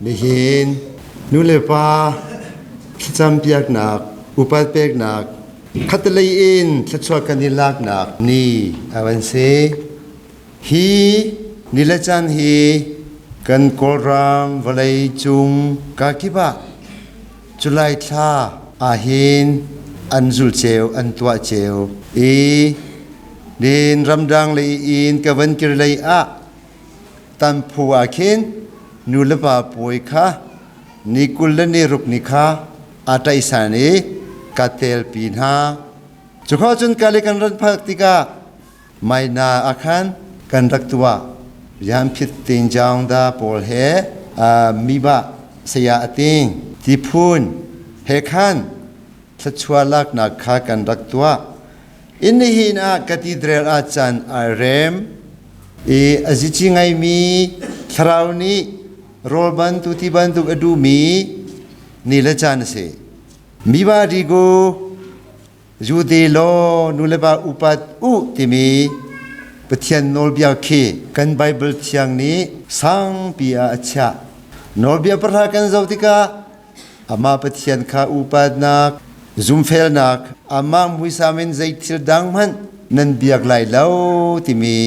Nihin nu le pa thlacam piaknak, upat peknak, khatalei in thluachuah kan i laknak ni a van si. Hi ni le caan hi kan Kawlram vawlei cung kakip ah July thla ahhin an zul ceu, an tuah ceu i din ramdang lei in ka van kir lei ah Tanphu ah khin nu le pa puai kha ni 20 le ni ruk ni kha aa ṭaihsan i ka telpi hna. Cukhua cun kali kan rat phak tikah Maina ah khan kan rak tuah. Rianphit Tinjaung da pawl he miba saya ating tiphun he khan thluachuah laknak kha kan rak tuah. Inn nihin ah cathedral ah caan ai rem i a zici ngaimi thlarau nih rawl bantuk ti bantuk a duhmi ni le caan a si. Miba rigo Jude law nu le pa upat u timi Pathian nawlbia khi kan Bible thiang nih sangpi ah a chiah. Nawlbia pahra kan zoh tikah Amah Pathian kha upatnak, zumfelnak, amah muisam in zei thil dang hmanh nan biak lai lo timi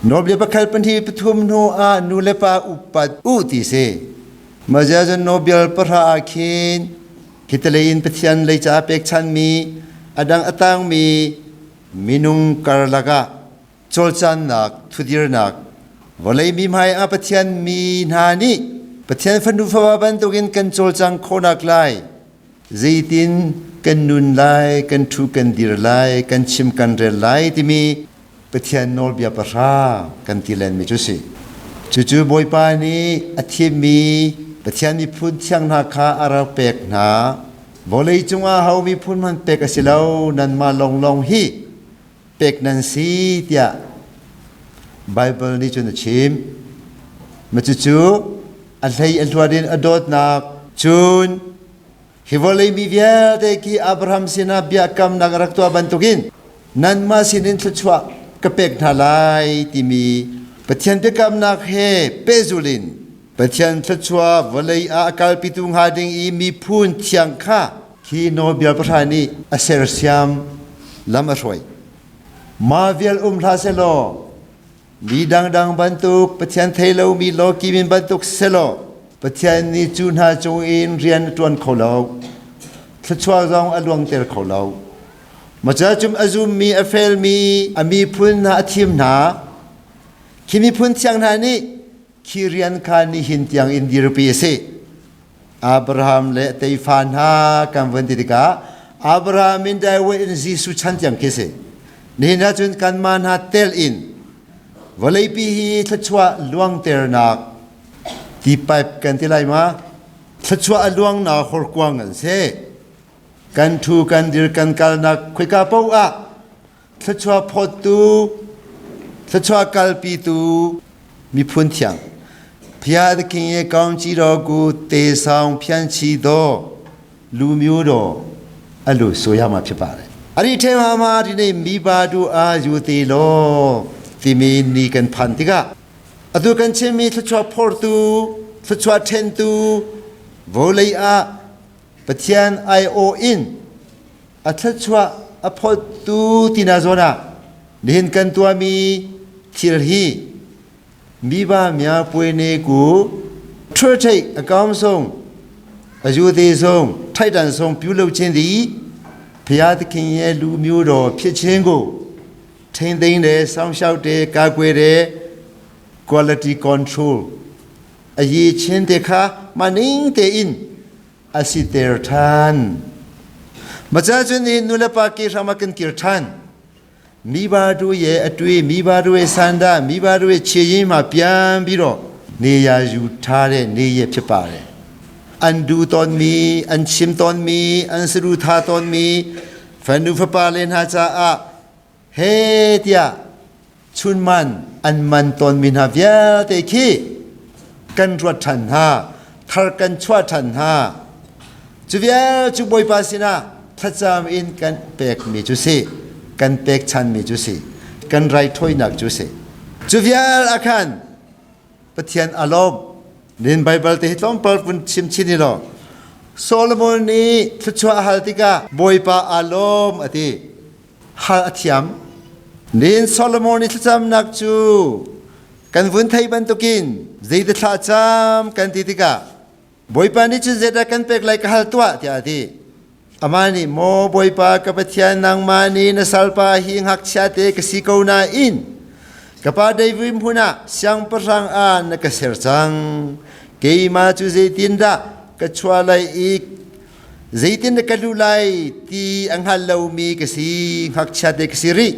nawlbia pakhat pahnih pathum hnu ah nu le pa upat u ti si. Mazia cun nawlbia pahra ah khin hitalei in Pathian lei caah pekchanmi a dang a tangmi minung karlak ah cawlcannak, thudirnak, vawlei mi hmai ah Pathian mi hna nih Pathian fanu fapa bantukin kan cawlcang khawhnak lai zeitin kan nun lai, kan thu kan dir lai, kan chim kan rel lai timi Pathian nawlbia pahra kan ti len mi cu si. Cucu Bawipa nih a thimmi Pathian miphun thiang hna kha a rak pek hna. Vawlei cungah ho miphun hmanh pek a si lo, nanmah lawnglawng hi pek nan si tiah Baibal nih cun a chim. Ma cucu a hlei a hluat in a dawtnak cun hi vawlei mi vialte khi Abraham sinah biakamnak a rak tuah bantukin nanmah sinin thluachuah ka pek hna lai timi Pathian biakamnak he pehzul in Pathian thluachuah vawlei ah a kalpitu hnga ding i miphun thiang kha khi nawlbia pahra nih a sersiam lam a hruai. Mah vial um hlah selaw mi dangdang bantuk Pathian thei lomi lawki min bantuk selaw Pathian nih cu hna cung in rian a ṭuan kho lo. Thluachuah zong a luangter kho lo. Maca cum a zummi a felmi a miphun hna a thim hna. Khi miphun thiang hna nih khi rian kha nihin tiang in dirpi a si. Abraham le tefa hna kan vun ti tikah Abraham in David in Jesuh chan tiang khi si. Nihin ah cun kanmah hna tel in vawleipi hi thluachuah luangternak ti pipe kan ti lai ma thluachuah a luangnak horkuang an si. Kan thu kan dir kan kalnak khoika paoh ah thluachuah phawttu thluachuah kalpitu miphun thiang ဘုရားသခင်ရဲ့ကောင်းချီးတော်ကိုတေဆောင်ဖြန့်ချီသောလူမျိုးတော်အဲ့လိုဆိုရမှာဖြစ်ပါတယ်အဲ့ဒီထဲမှာမှာဒီနေ့မိဘတို့အားယူသေးလောဒီမီနီကန်ဖန်တိကအတူကန်ချင်းမီthluachuah phortu thluachuah thentu vawlei ah Pathian aiawh in a thluachuah a phawttu tina zawn ah nihin kan tuahmi thil hi miba mya puai ne ku thur thei a kaung song a yu te song ထိုက်တန်ဆုံးပြုလုပ်ခြင်းသည်ဘုရားသခင်ရဲ့လူမျိုးတော်ဖြစ်ခြင်းကိုထိန်းသိမ်းတယ်စောင့်ရှောက်တယ်ကာကွယ်တယ် quality control အရေးချင်းတဲ့ခါမနင်းတဲ့ in a si ter ṭhan. Maca cun ni nulepa ke hram ah kan kir ṭhan. မိဘတို့ရဲ့အတွေ့မိဘတို့ရဲ့ဆန္ဒမိဘတို့ရဲ့ခြေရင်းမှာပြန်ပြီးတော့နေရာယူထားတဲ့နေရဖြစ်ပါတယ်။အန်ဒူတော်မီအန်ချင်တော်မီအန်စရူသာတော်မီဖန်နုဖပါလင်ဟာချာအဟေတျာချွန်မန်အန်မန်တော်မီနာဗျာတေခိကန်ရထန်ဟာထရကန်ချွတ်ထန်ဟာ cu vial cu Bawipa sinah thlacam in kan pekmi cu si kan pekchanmi cu si kan raithawinak cu si cu vial ah khan Pathian a lawm. Nin Baibal te hi tlawmpal vun chim chin i law Solomon nih thluachuah a hal tikah Bawipa aa lawm a ti. Hal a thiam. Nin Solomon i thlacamnak cu kan vun thei bantukin zeiti thla cam kan ti tikah Bawipa nih cun zeidah kan pek lai ka hal tuah tiah a ti. Amah nih maw Bawipa ka Pathian nangmah nih na salpa hi ngakchia te ka si ko nain ka pa David hmun ah siangpahrang ah na ka ser cang. Keimah cu zeitindah ka chuah lai i zeitin ka luh lai ti a hngal lomi ka si ngakchia te ka si rih.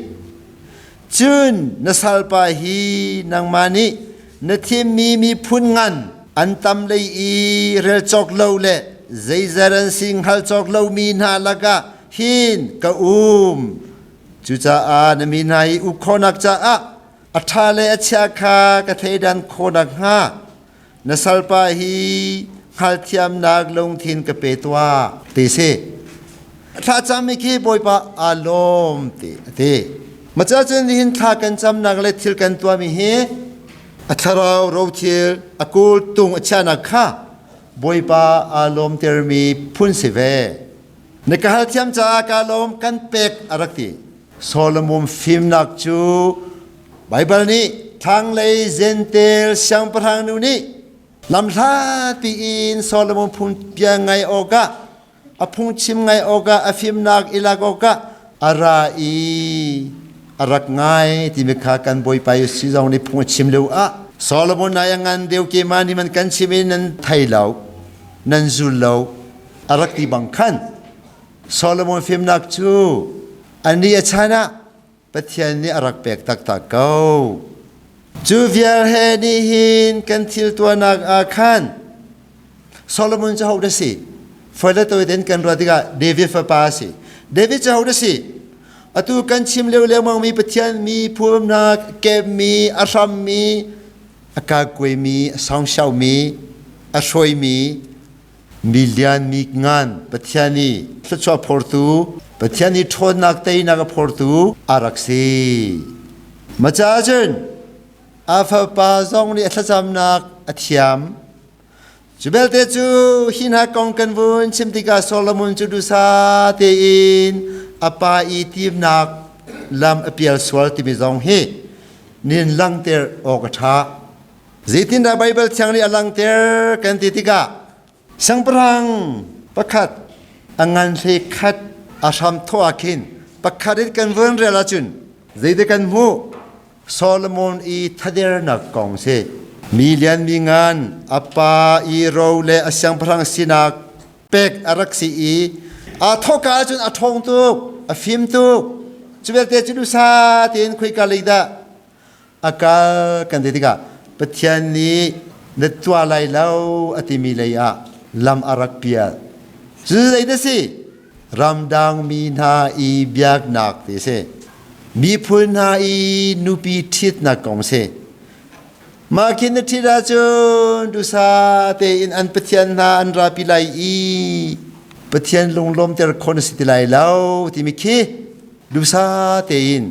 Cun na salpa hi nangmah nih na thimmi miphun ngan an tam lei i rel cawk lo le zeizar an si hngal cawk lomi hna lakah hin ka um. Cucaah na mi hna i uk khawhnak caah a ṭha le a chia kha ka thleidan khawh nakhnga na salpa hi hngalthiamnak lungthin ka pe tuah ti si. Thlacammi khi Bawipa aa lawm ti a ti. Maca cun nihin thla kan camnak le thil kan tuahmi hi a thlarau rothil a kul tung a chiahnak kha Bawipa aa lawmtermi phun si ve. Na ka hal thiam caah kaa lawm kan pek a rak ti. Solomon fimnak cu Baibal nih thlanglei Jentail siangpahrang nu nih lamhlat piin Solomon phungbia ngai awkah a phungchim ngai awkah a fimnak i lak awkah a ra i a rak ngai timi kha kan Bawipa Jesuh zong nih phung a chim lio ah Solomon nai a ngan deuh keimah nih man kan chim i nan thei lo nan zul lo a rak ti bang khan Solomon fimnak cu ani a chan ah Pathian nih a rak pek taktak ko. Cu vial he nih hin kan thil tuahnak ah khan Solomon cu hodah si? Foi le tawi tein kan ruah tikah David fapa a si. David cu hodah si? Atu kan chim lio lengmang mi Pathian mi phumnak kemmi a hrammi a kakuaimi a songsiaumi a hruaimi Mi lian mi ngan Pathian i thluachuah phortu Pathian i ṭhawnnak teinak a phortu a rak si. Maca cun a fapa zong nih a thlacamnak a thiam. Cu belte cu hi hna kong kan vun chim tikah Solomon cu duhsa tein a pa i timnak lam a pial sual timi zong hi nin langhter awk a ṭha. Zeitindah Baibal Thiang nih a langhter kan ti tikah siangpahrang pakhat a ngan hlei khat a hram thawh ah khin pakhat in kan vun rel ahcun zeidah kan hmuh? Solomon i thadernak kong si. Mi lian mi ngan a pa i ro le a siangpahrang sinak pek a rak si i aa thawhka ahcun a ṭhawng tuk, a fim tuk. Cu vialte cu duhsah tein khoika lei dah a kal kan ti tikah Pathian nih na tuah lai lo a timi lei ah lam a rak pial. Cu zei na si? Ramdang mi hna i biaknak ti si. Miphun hna i nupi ṭhitnak kong si. Mah khin na ṭhit ahcun dusa tein an pathian hna an rapi lai i Pathian lunglawmter khawh na si ti lai lo timi khi dusa tein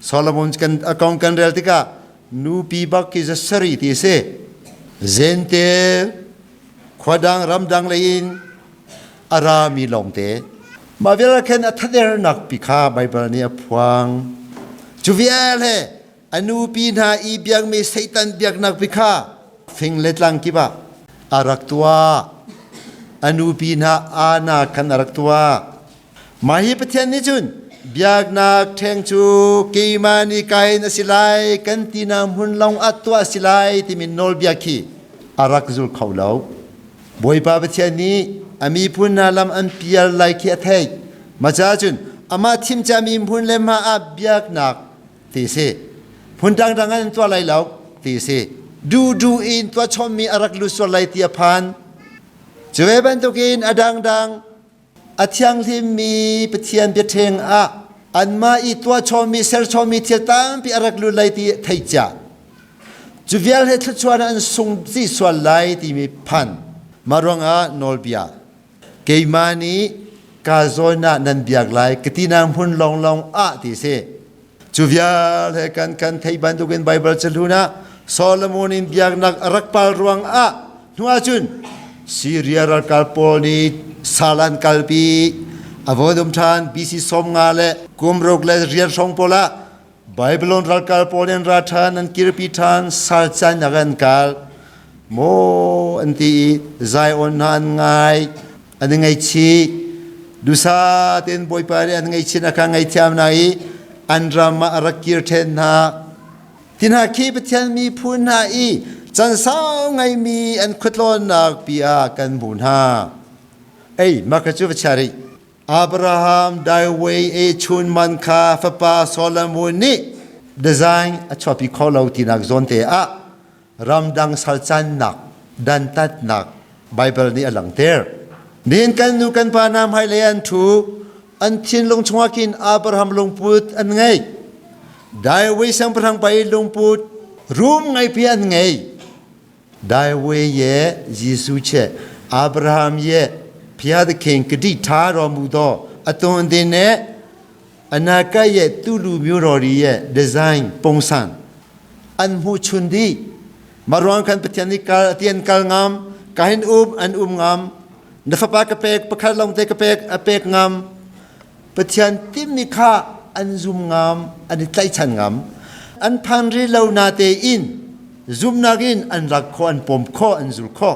Solomon kan a kong kan rel tikah nupi bak ki zasari ti si. Zentel khuadang ramdang lei in a rami lawngte. Mah vial khan a thadernak pi kha Baibal nih a phuang. Cu vial he a nupi hna i biakmi Satan biaknak pi kha fing le tlang kip ah a rak tuah. A nupi hna ana khan a rak tuah. Mah hi Pathian nih cun biaknak ṭheng cu keimah nih kain a si lai kan tinak hmun lawng ah tuah a si lai timi nawlbia khi a rak zul kho lo. Bawipa Pathian nih a miphun hna lam an pial lai khi a theih. Mah caah cun amah thim ciami hmun le hma ah biaknak ti si. Hmun dangdang an tuah lai lo ti si. Duhduh in tuah chommi a rak lut sual lai ti a phan. Cu ve bantukin a dangdang A thianghlimmi Pathian biaṭheng ah anmah i tuahchawmmi serchawmmi thil tampi a rak lut lai ti theih cia. Cu vial he thluachuah an sung dih sual lai timi phan. Mah ruangah nawlbia keimah nih ka zawn ah nan biak lai ka tinak hmun lawnglawng ah ti si. Cu vial he kan kan theih bantukin Baibal cahlun ah Solomon in biaknak a rak pal ruangah Hnu ahcun Syria ralkap pawl nih sal an kalpi. A voidum ṭhan BC 50 le kum ruk le rian hrawng pawl ah Babylon ralkap pawl an ra ṭhan, an kirpi ṭhan, sal can an kal. Maw an ti i Zion hna an ngai, an i ngaihchih. Dusa tein Bawipa nih an ngaihchih a kha ngaihthiam hna i an ram ah a rak kir ṭhen hna. Ti hna khi Pathian miphun hna i can sau ngaimi an khuatlawnnak pi ah kan hmu hna. Ei, mah kha cu va chia rih. Abraham Daiwei e chunman kha fapa Solomon nih design a chuahpi kho lo tinak zawn te ah ramdang salcannak dantatnak Bible nih a langhter. Nihin kan nu kan pa hna hmailei an ṭhu, an thinlung chungah khin Abraham lungput an ngei. Daiwei siangpahrang pa i lungput rum ngaipi an ngei. Daiwei ye Jesuh che Abraham ye Phia the King kadi tha ro mu do atun din ne anaka ye tulu myu ro ri ye design pongsan an hmu chun di maruang kan Pathian nih kal atian kal ngam kahin um an um ngam na fapa ka pek pakhat long te ka pek a pek ngam Pathian timmi kha an zum ngam an i tlaihchan ngam an phan ri lo na te in zumnak in an rak kho an pom kho an zul kho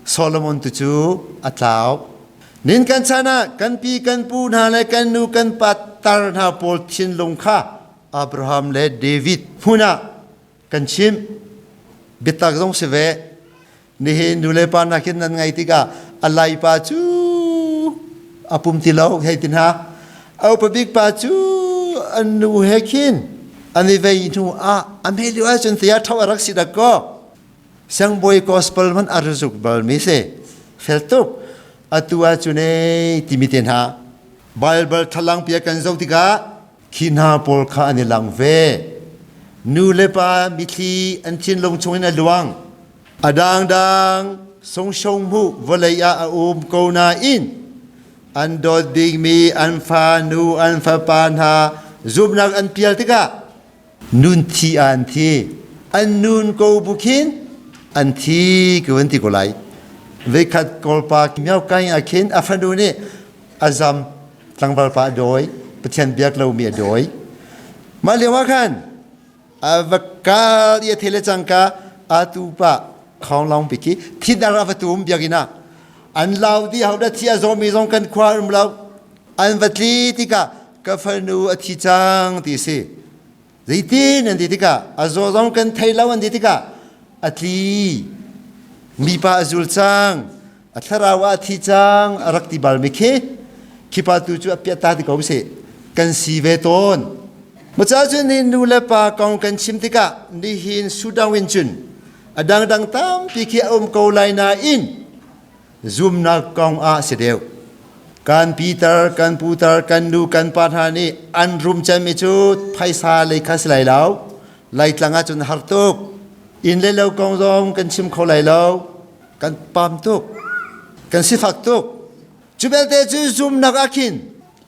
Solomon tu cu a tlau nin kan chan ah kan pi kan pu hna le kan nu kan pa tar hna pawl thinlung kha Abraham le David hmun ah kan chim biatak zong si ve nihin nu le pa nakin nan ngai tikah a lai pa cu a pum ti lo hei ti hna a upa bik pa cu an nu he khin an i vei hnu ah a hme lio ahcun tia tho a rak si dak ko siangbawi gospel man a ruzuk bal mi si fel tuk atu ahcun ei timi te hna Bible thalang pia kan zoh tikah khi hna pawl kha an i lang ve nu le pa mithli an thinlung chungin a luang A dangdang sungsung hmuh vawlei ah a um ko nain an dawt bikmi an fa nu an fapa hna zumhnak an pial tikah nun thi ah an thi. An nun ko bu khin an thi ko an ti ko lai. Veikhat Kawlpa miau kai ah khin a fanu nih a zam tlangval pa a dawi Pathian biak lomi a dawi. Mah lio ah khan A va kal i a thei le cangka atu pa khawng long pi khi thi dar a va tum biakinn ah an lau di ho dah thi a zawmi zong kan khua um lo an va tli tikah ka fanu a thi cang ti si zeitin an ti tikah a zaw zong kan thei lo an ti tikah a tli mipa a zul cang a thlarau ah a thi cang a rak ti bal mi khi khipa tu cu a piah ta ti ko sih kan si ve tawn Maca cun ni nu le pa kong kan chim tikah nihin Sudang in cun a dangdang tampi khi a um ko lai nain zumnak kong ah si deuh. Kan Peter, kan putar, kan nu, kan pa hna nih an rum cemmi cu phaisa lei kha si lai lo. Laitlang ah cun har tuk. Inn le lo kong zong kan chim kho lai lo. Kan pam tuk. Kan sifak tuk. Cu belte cu zumnak ah khin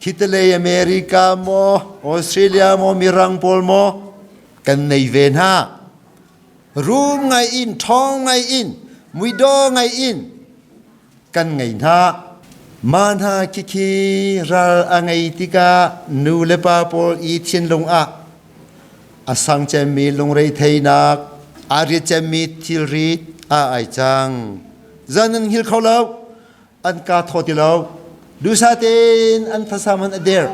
Khitalei America maw Australia maw mirang pawl maw kan nei ve hna. Rum ngai in ṭhawng ngai in muidaw ngai in kan ngei hna. Mah hna khikhi ral a ngei tikah nu le pa pawl i thinlung ah a sang cemmi lungreitheinak aa riat cemmi thilri a ai cang. Zan an hngil kho lo. An ka thaw ti lo. Duhsah tein an thasam an a der.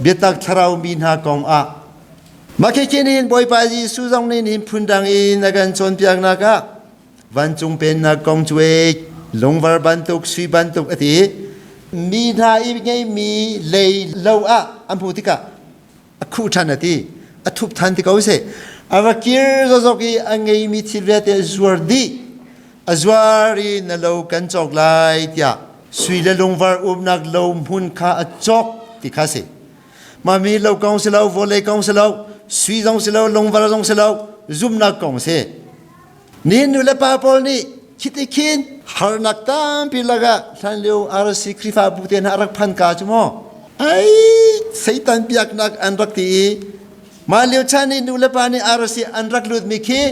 Biatak thlarau mi hna kong ah mah khekhe nih Bawipa Jesuh zong nih nihin phundang in a kan cawnpiaknak ah vancung pennak kong cu ei lungvar bantuk sui bantuk a ti mi hna i ngeimi lei lo ah an hmuh tikah a khuh ṭhan a ti a thup ṭhan ti ko seh a va kir zawzawk i a ngeimi thil vialte a zuar dih a zuar i na lo kan cawk lai tiah sui le lungvar umnak lo hmun kha a cawk ti kha si mami lo kong si lo vawlei kong si lo sui zong si lo lungvar zong si lo zumnak kong si Ni nu le pa pawl nih khiti khin harnak tampi lakah hlanlio RC Khrihfabu te hna rak phan ka cu maw ai Satan biaknak an rak ti i mah lio chan i nu le pa nih RC an rak lut mi khi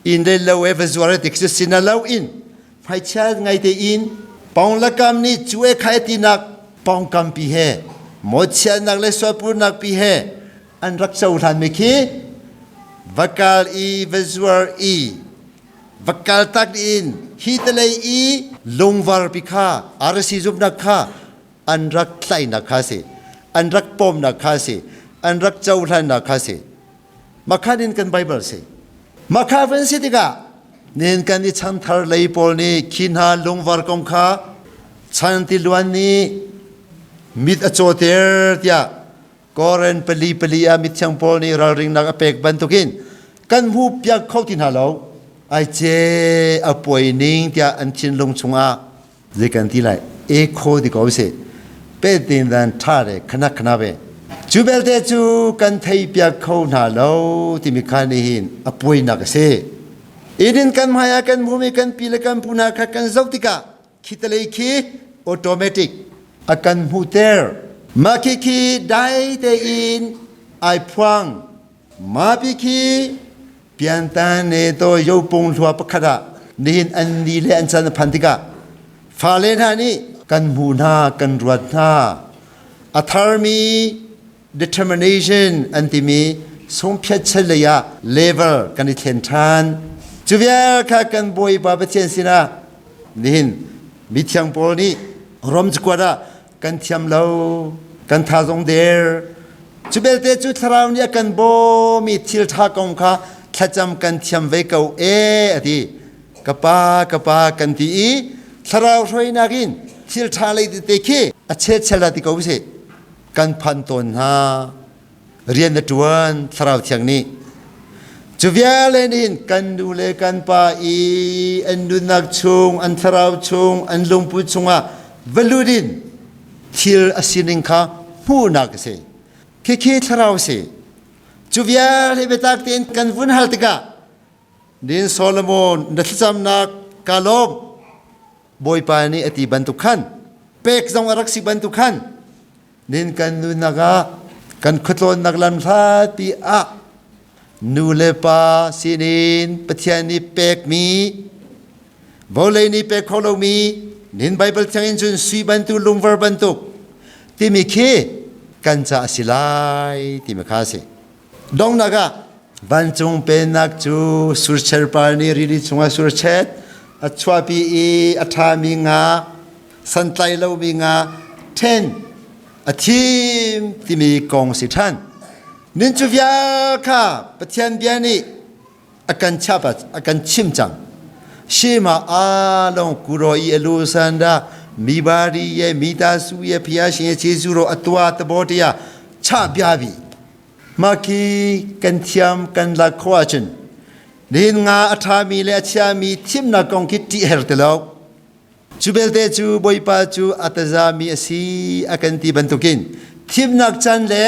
Inn le lo e va zuar ti khi sina lo in hmaichia ngai te in pong lakam nih cu e khai tinak pongkam pi he mawchiatnak le sualpurnak pi he an rak cohlan mi khi vakal i va zuar i vakal tak in hi talei i lungvar pi kha arsi zumnak kha an rak tlaihnak kha si, an rak pawmnak kha si, an rak cohlannak kha si. Makhan in kan Bible si. Makha van si tikah nen kan i chanthar lei pawl nih khi hna lungvar kong kha chan ti luan nih mit a cawter tiah Koren pali pali ah mithiang pawl nih ralringnak a pek bantukin kan hmu piak kho ti hna lo. Ai ce a puai ning tiah an thinlung chungah zei kan ti lai e kho ti ko si pe tin dan tha re khana khana ve cu belte cu kan thei piak kho hna lo timi kha nih hin a puainak a si inin kan hmai ah kan hmumi kan pi le kan pu hna kha kan zoh tikah khitalei khi automatic a kan hmuhter mah khi khi dai tein ai phuang Mapi khi piantan ne to yopung hlua pakhat ah nihin an ni le an chan a phan tikah fale hna nih kan hmu hna kan ruat hna a tharmi determination an timi sungphiat chan lei ah level kan i thlen ṭhan. Cu vial kha kan Bawipa Pathian sinah nihin mithiang pawl nih Rom cakuat ah kan thiam lo kan tha zong der cu belte cu thlarau nih a kan bawm i thil ṭha kong kha thlacam kan thiam ve ko e a ti. Ka pa, ka pa kan ti i thlarau hruainak in thil ṭha lei tete khi a chelchel ti ko sih kan phan tawn hna. Rian na ṭuan thlarau thiang nih. Cu viale nih kan nu le kan pa i an nunnak chung, an thlarau chung, an lungput chungah va lut in thil a sining kha hmuhnak a si. Khikhi thlarau si. Cu viale biatak tein kan vun hal tikah Din Solomon na thlacamnak ka lawm. Bawipa nih a ti bantuk khan pek zong a rak si bantuk khan nin kan nunnak ah kan khuatlawnnak lam hlati ah nu le pa sinin Pathian nih pekmi vawlei nih pek kho lomi nin Bible thiang in cun sui bantuk lungvar bantuk timi khi kan ca a si lai timi kha a si. Donghnak ah vancung pennak cu surcherpar nih rili chungah surchet a chuahpi i a ṭhami nga, santlai lomi nga ṭhen a thim timi kong si ṭhan. Nin cu vial kha Pathian bia nih a kan chap a kan chim cang. Shema along kuro i alu sanda mi bari ye mi ta su ye phia shi ye chezu ro atwa tabotia cha bia bi. Mah khi kan thiam kan lak khawh ahcun nihin nga a ṭhami le a chiami thimnak kong khi ṭih her ti lo. Cu belte cu Bawipa cu a tazami a si a kan ti bantukin thimnak caan le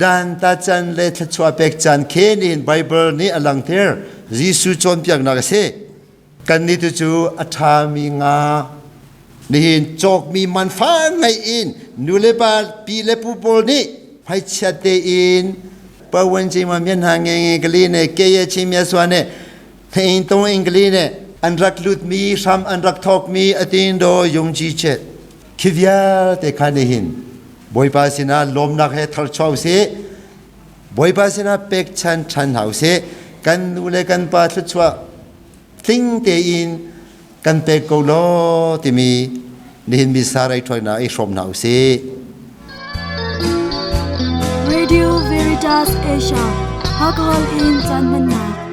danta caan le thluachuah pek caan khe nihin Baibal nih a langhter. Jesuh cawnpiaknak a si. Kannih tu cu a ṭhami nga nihin cawkmi man fa ngeih in nu le pa pi le pu pawl nih hmaichiat tein pawan ci ma mian ha nge nge kali ne ke ye chi mya swa ne thein tong in kali ne an rak lut mi hram an rak thok mi atin do yung chi che khi vialte kha ni hin Bawipa sinah lawmnak he thar chau si. Bawipa sinah pekchan ṭhan hna usih. Kan nu le kan pa thluachuah tling tein kan pek ko law timi nihin misa raithawinak i hrawm hna usih. Radio Veritas Asia, Alcohol in caan hmannak.